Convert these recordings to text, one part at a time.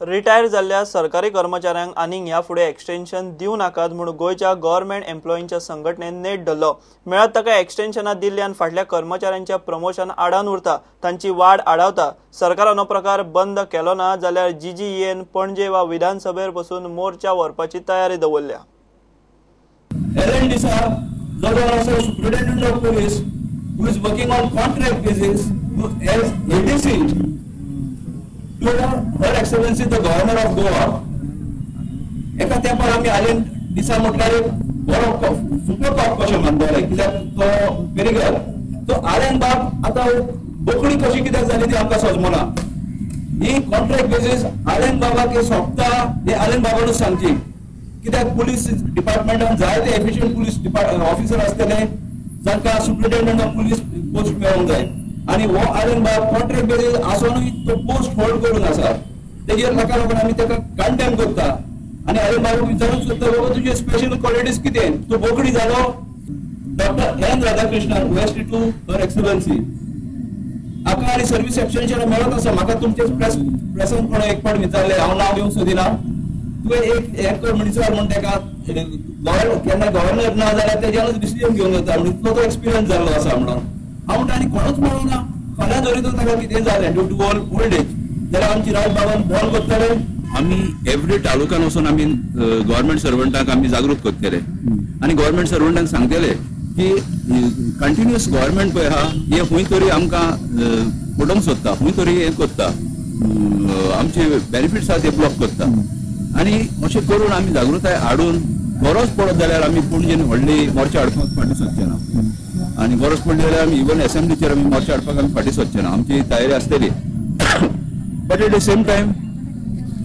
Retire जाल्ल्या सरकारी कर्मचाऱ्यांक आनीक ह्या फुडें एक्सटेन्शन दिवं नाकात म्हूण गोंयच्या गव्हर्नमेंट एम्प्लॉईंच्या संघटनेन नेट धरलो. मेळत ताका एक्सटेन्शनां दिल्ल्यान फाटल्या कर्मचाऱ्यांचे प्रमोशन आडावन उरता, तांची वाड आडावता. सरकारान हो प्रकार बंद केलो ना जाल्यार जीजीईएन पणजे वा विधानसभेर बसून मोर्चा व्हरपाची तयारी दवरल्या. To Her Excellency the Governor of Goa. एका तेंपार आमी आयलँड दिसा म्हटल्यार एक बरो सुपर कॉप कशें मानताले, कित्याक तो पेरिगर तो आयलँड बाब आतां बोकडी कशी कित्याक जाली ती आमकां सजमना. ही कॉन्ट्रॅक्ट बेजीस आयलँड बाबाक सोंपता हे आयलँड बाबानूच सांगची, कित्याक पुलीस डिपार्टमेंटान जायते एफिशियंट पुलीस ऑफिसर आसतले जांकां सुप्रिटेंडंट ऑफ पुलीस पोस्ट मेळोंक जाय. आनी हो आयलँड बाब कॉन्ट्रॅक्ट बेजीस आसोनूय तो पोस्ट होल्ड करून आसा, तेजेर ताका लागून आमी ताका कंडेम करता. आनी आयलँड बाबाक विचारूंक सोदता, बाबा तुजे स्पेशल क्वॉलिटीज कितें, तूं बोकडी जालो? Doctor N Radhakrishnan OSD to her excellency, हाका आनी सर्वीस एक्सटेन्शन मेळत आसा. म्हाका तुमचे प्रेसान कोणें एक फावट विचारलें, हांव नांव घेवंक सोदिना, तुवें एक हें कर म्हण विचार म्हण ताका केन्ना गव्हर्नर ना जाल्यार तेज्यानूच डिसिजन घेवन वता म्हण इतलो तो एक्सपिरियन्स जाल्लो आसा म्हणून हांव म्हणटा. आनी कोणूच मेळूं ना, फाल्यां जरी तर ताका कितें जालें ड्यू टू ओल्ड एज जाल्यार आमची राजबाबान बॉल करतले. आमी एवरी तालुक्यान वचून आमी गव्हर्मेंट सर्वंटांक आमी जागृत करतले आनी गव्हर्मेंट सर्वंटांक सांगतले की कंटिन्युअस गव्हर्मेंट पळय आहा हे खंय तरी आमकां फटोवंक सोदता, खंय तरी हें करता, आमचे बेनिफिट्स आहा ते ब्लॉक करता. आनी अशें करून आमी जागृताय हाडून गरज पडत जाल्यार आमी पणजेन व्हडली मोर्चा हाडपाक फाटीं सरचे ना, आनी गरज पडली जाल्यार आमी इवन एसेंब्लीचेर आमी मोर्चा हाडपाक आमी फाटीं सरचे ना, आमची तयारी आसतली. But at the same time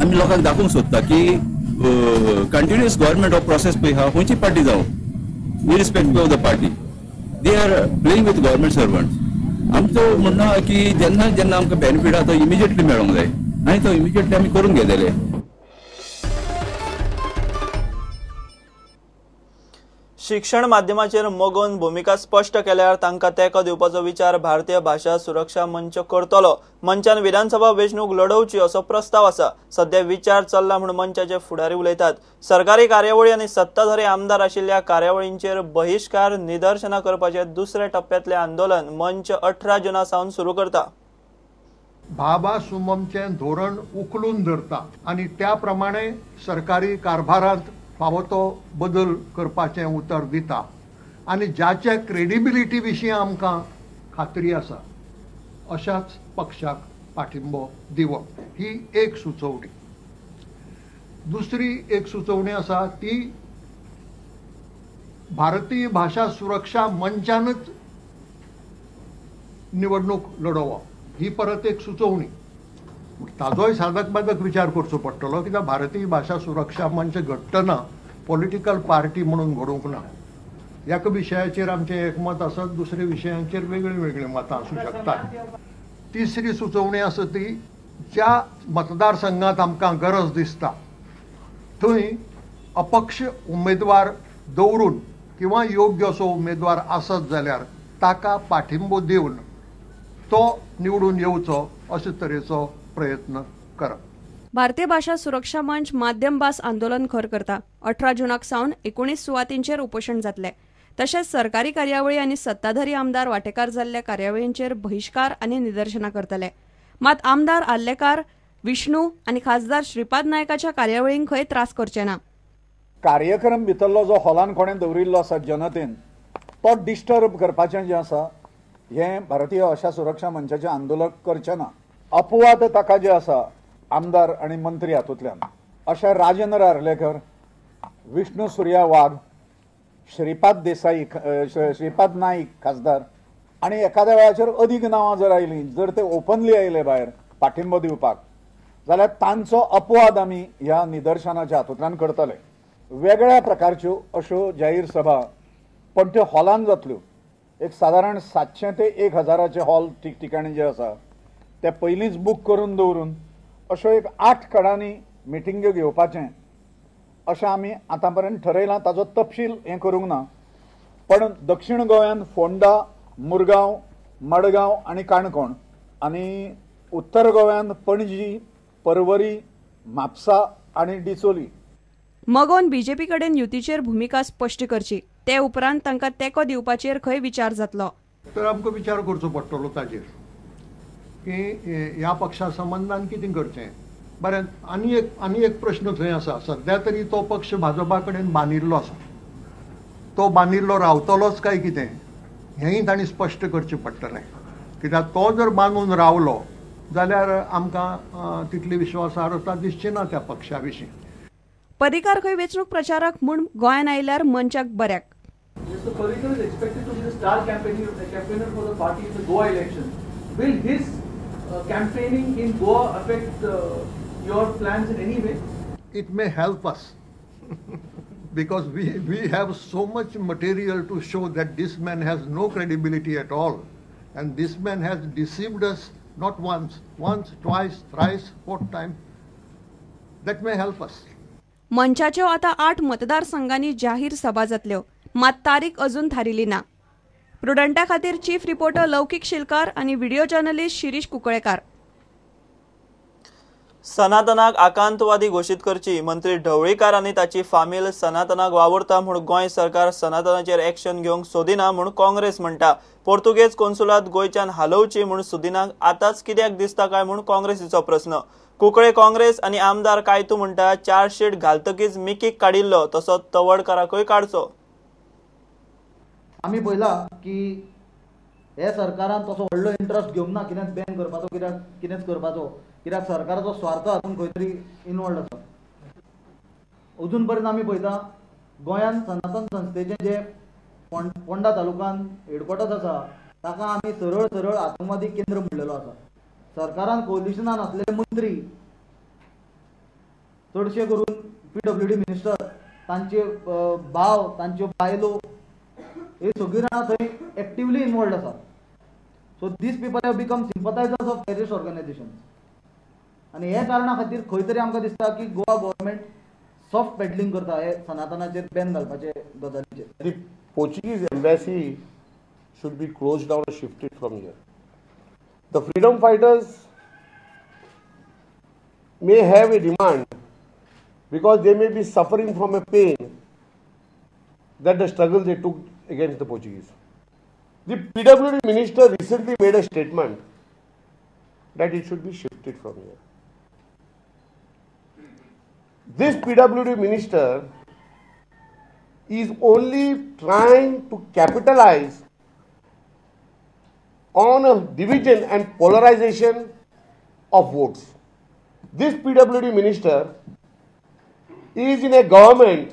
आमी लोकांक दाखोवंक सोदता की कंटिन्युअस गव्हर्मेंट हो प्रोसेस पळय आहा, खंयची पार्टी जावं, irrespective of the party they are playing with government servants. आमचो म्हणणं आहा की जेन्ना जेन्ना आमकां बेनिफीट आहा तो इमिजिएटली मेळोंक जाय आनी तो इमिजिएटली आमी करून घेतले. शिक्षण माध्यमाचेर मगोन भुमिका स्पश्ट केल्यार तांकां तेंको दिवपाचो विचार भारतीय भाशा सुरक्षा मंच करतलो. मंचान विधानसभा वेंचणूक लढोवची असो प्रस्ताव आसा. सध्या विचार चल्ला म्हूण मंचाचे फुडारी उलयतात. सरकारी कार्यावळी आनी सत्ताधारी आमदार आशिल्ल्या कार्यावळींचेर बहिश्कार निदर्शनां करपाचे दुसऱ्या टप्प्यांतलें आंदोलन मंच 18 जुना सावन सुरू करता. भाभा सुममचें धोरण उखलून धरता आनी त्या प्रमाणे सरकारी कारभारांत फावो तो बदल करपाचें उतर दिता आनी जाचे क्रेडिबिलिटी विशीं आमकां खात्री आसा अशाच पक्षाक पाठिंबो दिवप ही एक सुचोवणी. दुसरी एक सुचोवणी आसा ती भारतीय भाशा सुरक्षा मंचानच निवडणूक लढोवप ही परत एक सुचोवणी. ताजोय साधक बाधक विचार करचो पडटलो, कित्याक भारतीय भाशा सुरक्षा मंच घडटना पॉलिटिकल पार्टी म्हणून घडोवंक ना. एका विशयाचेर आमचें एकमत आसत, दुसऱ्या विशयांचेर वेगळीं वेगळीं मतां आसूं शकतात. तिसरी सुचोवणी आसा ती ज्या मतदारसंघात आमकां गरज दिसता थंय अपक्ष उमेदवार दवरून किंवा योग्य असो उमेदवार आसत जाल्यार ताका पाठिंबो दिवन तो निवडून येवचो अशे तरेचो प्रयत्न करप. भारतीय भाशा सुरक्षा मंच माध्यम भास आंदोलन खर करता. 18 जुनाक सावन 19 सुवातींचेर उपोशण जातलें. तशेंच सरकारी कार्यावळी आनी सत्ताधारी आमदार वांटेकार जाल्ल्या कार्यावळींचेर बहिश्कार आनी निदर्शनां करतले. मात आमदार आर्लेकार, विष्णू आनी खासदार श्रीपाद नायकाच्या कार्यावळींक खंय त्रास करचे ना. कार्यक्रम भितरलो जो हॉलान कोणें दवरिल्लो आसा जनतेन तो डिस्टर्ब करपाचें जें आसा हें भारतीय भाशा सुरक्षा मंचाचें आंदोलक करचें ना. अपवाद ताका जे आसा आमदार आनी मंत्री हातूंतल्यान अशें राजेंद्र आर्लेकर, विष्णू सुर्या वाघ, श्रीपाद देसाई, श्रीपाद नाईक खासदार आनी एखाद्या वेळाचेर अदीक नांवां जर आयलीं, जर ते ओपनली आयले भायर पाठिंबो दिवपाक जाल्यार तांचो अपवाद आमी ह्या निदर्शनाच्या हातूंतल्यान करतले. वेगळ्या प्रकारच्यो अश्यो जाहीर सभा पण त्यो हॉलान जातल्यो. एक सादारण 700 ते 1000 हॉल ठिकठिकाणी जे आसा ते पयलींच बूक करून दवरून अश्यो एक 8 कडांनी मिटिंग्यो घेवपाचें अशें आमी आतां पर्यंत ठरयलां. ताजो तपशील हें करूंक ना, पण दक्षिण गोंयांत फोंडा, मुरगांव, मडगांव आनी काणकोण आनी उत्तर गोव्यान पणजी, परवरी, म्हापसा आनी डिचोली. मगोन बीजेपी कडेन युतीचेर भुमिका स्पश्ट करची, ते उपरांत तांकां तेंको दिवपाचेर खंय विचार जातलो. तर आमकां विचार करचो पडटलो ताजेर की ह्या पक्षा संबंदान कितें करचें. बरें, आनी एक प्रश्न थंय आसा. सद्या तरी तो पक्ष भाजपा कडेन बांदिल्लो आसा, तो बांदिल्लो रावतलोच काय कितें हेंय तांणी स्पश्ट करचें पडटलें. कित्याक तो जर बांदून रावलो जाल्यार आमकां तितली विश्वासार्हता दिसची ना त्या पक्षा विशीं. पर्रीकार खंय वेंचणूक प्रचारक म्हूण गोंयांत आयल्यार मंचाक बऱ्याक. Mr. Parrikar is expected to be the star campaigner for the party in the Goa election. Will his campaigning in Goa affect your plans in any way? It may help us because we have so much material to show that this man has no credibility at all, and this man has deceived us not once, twice, thrice, fourth time. That may help us. मंचाच्यो आतां 8 मतदारसंघांनी जाहीर सभा जातल्यो, मात तारीख अजून थारिल्ली ना. प्रुडंटा खातीर चीफ रिपोर्टर लौकीक शिलकार आनी व्हिडिओ जर्नलिस्ट शिरीष कुंकळेकार. सनातनाक आकांतवादी घोशीत करची, मंत्री ढवळीकार आनी ताची फामील सनातनाक वावुरता म्हूण गोंय सरकार सनातनाचेर एक्शन घेवंक सोदिना म्हूण काँग्रेस म्हणटा. पोर्तुगेज कोन्सुलात गोंयच्यान हालोवची म्हूण सुदिनाक आतांच कित्याक दिसता काय म्हूण काँग्रेसीचो प्रस्न. कुंकळे काँग्रेस आनी आमदार कायतू म्हणटा चार्जशीट घालतकीच मिकीक काडिल्लो तसो तवडकाराकूय काडचो. आमी पळयला की हे सरकारान तसो व्हडलो इंट्रस्ट घेवंक ना कितेंच बॅन करपाचो, कित्याक कितेंच करपाचो, कित्याक सरकाराचो स्वार्थ हातूंत खंय तरी इनवॉल्ड आसा. अजून पर्यंत आमी पळयता गोंयांत सनातन संस्थेचें जे पोंडा तालुक्यान हेडक्वॉर्टर्स आसा ताका आमी सरळ सरळ आतंकवादी केंद्र म्हणलेलो आसा. सरकारान कोलिशनान आसलेले मंत्री चडशे करून PWD minister, तांचे भाव, तांच्यो बायलो हे सगळीं जाणां थंय एक्टिवली इनवॉल्ड आसा. So these people have become sympathisers of terrorist organisations आनी हे कारणा खातीर खंय तरी आमकां दिसता की गोवा गव्हर्मेंट सॉफ्ट पेडलिंग करता हे सनातनाचेर बॅन घालपाचे गजालीचेर. The Portuguese embassy should be closed down or shifted from here. The freedom fighters may have a demand because they may be suffering from a pain that the struggle they took against the Portuguese. The PWD minister recently made a statement that it should be shifted from here. This PWD minister is only trying to capitalize on a division and polarization of votes. This PWD minister is in a government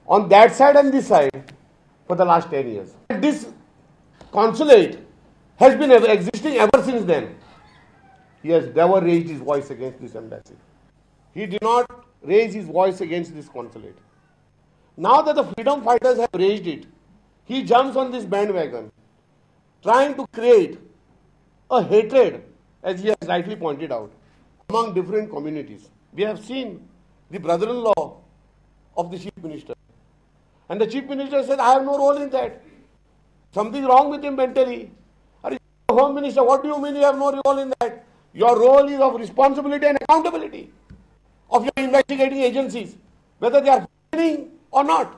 on that side and this side for the last 10 years. This consulate has been existing ever since then. He has never raised his voice against this embassy. He did not raise his voice against this consulate. Now that the freedom fighters have raised it, he jumps on this bandwagon, trying to create a hatred, as he has rightly pointed out, among different communities. We have seen the brother-in-law of the chief minister. And the chief minister said, I have no role in that. Something wrong with him mentally. Are you home minister, what do you mean you have no role in that? Your role is of responsibility and accountability of your investigating agencies, whether they are functioning or not.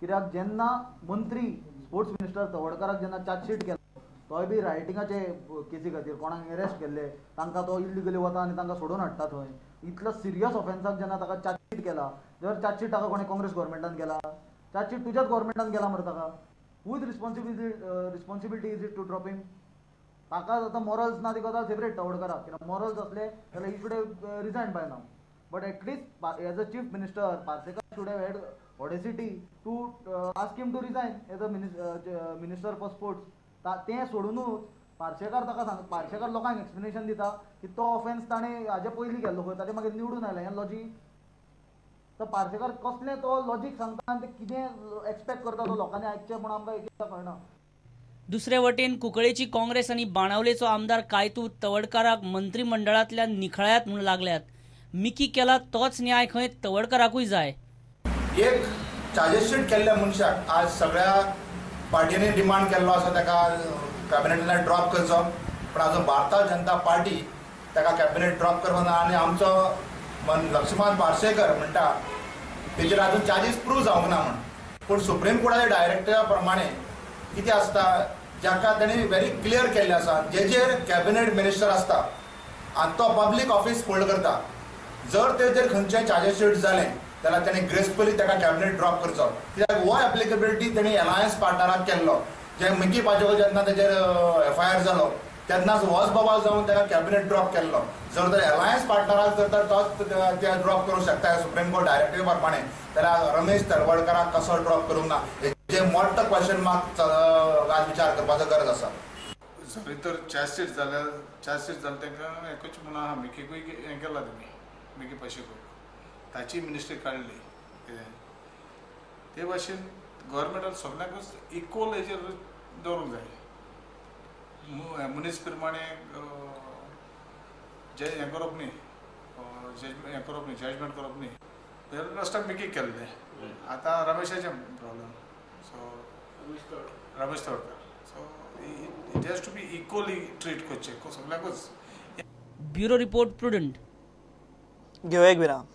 कित्याक जेन्ना मंत्री sports minister तवडकाराक जेन्ना chargesheet केलो तोय बी रायटिंगाचे केसी खातीर कोणाक arrest केल्ले तांकां तो इल्लिगली वता आनी तांकां सोडून हाडटा थंय. इतलो सिरियस ऑफेन्साक जेन्ना ताका चार्जशीट केला, जर चार्जशीट ताका कोणें काँग्रेस गव्हर्मेंटान केला, चार्जशीट तुज्याच गव्हर्मेंटान केला मरे ताका. Whose responsibility is it to drop him? ताका आतां मॉरल्स ना ती गजाल सेपरेट तवडकाराक, कित्याक मॉरल्स आसले जाल्यार he should have resign by now. But at least as a chief minister Parsekar should have had audacity to ask him to resign as a minister for sports. तें सोडुनूच पार्सेकार ताका सांग, पार्सेकार लोकांक एक्सप्लेनेशन दिता की तो ऑफेन्स ताणें हाजे पयलीं केल्लो खंय, ताजे मागीर निवडून आयलें. हें लॉजीक तर पार्सेकार कसलें तो लॉजीक सांगता आनी ते कितें एक्सपेक्ट करता तो लोकांनी आयकचें म्हूण आमकां एक एकदां कळना. दुसरे वटेन कुंकळेची काँग्रेस आनी बाणावलेचो आमदार कायतू तवडकाराक मंत्रिमंडळांतल्यान निखळायात म्हूण लागल्यात. मिकी केला तोच न्याय खंय तवडकाराकूय जाय. एक चार्जेसशीट केल्ल्या मनशाक आज सगळ्या पार्टींनी डिमांड केल्लो आसा ताका कॅबिनेटांतल्यान ड्रॉप करचो, पूण आजून भारतीय जनता पार्टी ताका कॅबिनेट ड्रॉप करपाक ना. आनी आमचो लक्ष्मण पार्सेकर म्हणटा तेजेर आजून चार्जीस प्रूव जावंक ना म्हण, पूण सुप्रीम कोर्टाच्या डायरेक्टिवा प्रमाणे कितें आसता जाका तेणी व्हेरी क्लियर केल्लें आसा, जेजेर कॅबिनेट मिनिस्टर आसता आनी तो पब्लीक ऑफिस होल्ड करता, जर तेजेर खंयचें चार्जेस शीट जालें जाल्यार तेणी ग्रेसफुली ताका कॅबिनेट ड्रॉप करचो. कित्याक हो एप्लिकेबिलिटी तेणी एलायन्स पार्टनराक केल्लो. जे मिकी पाचेको जेन्ना तेजेर एफआयआर जालो तेन्नाच होच बोवाळ जावन ताका कॅबिनेट ड्रॉप केल्लो. जर तर एलायन्स पार्टनराक जर तर तोच ते ड्रॉप करूंक शकता सुप्रीम कोर्ट डायरेक्टिव्ह प्रमाणे, जाल्यार रमेश तलवडकराक कसो ड्रॉप करूंक ना हेजे मोठो क्वेश्चन मार्क आज विचार करपाचो गरज आसा. जरी तर चार्जशीट जाल्यार चार्जशीट जाल्यार तांकां एकूच म्हणून आहा, मिकीकूय हें केलां तुमी, मिकी पाशेको ताची मिनिस्ट्री काडली कितें ते भाशेन गव्हर्मेंटान सगल्यांकूच इक्वल हेजेर दवरूंक जाय. मनीस प्रमाणे हें करप न्ही, हें करप न्ही, जजमेंट करप न्ही. लास्ट टायम मिकीक केल्लें, आतां रमेशाचें problem. So Ramesh Tawadkar, so it has to be equally treat करचें सगल्यांकूच. Bureau report, Prudent. घेवया एक विराम.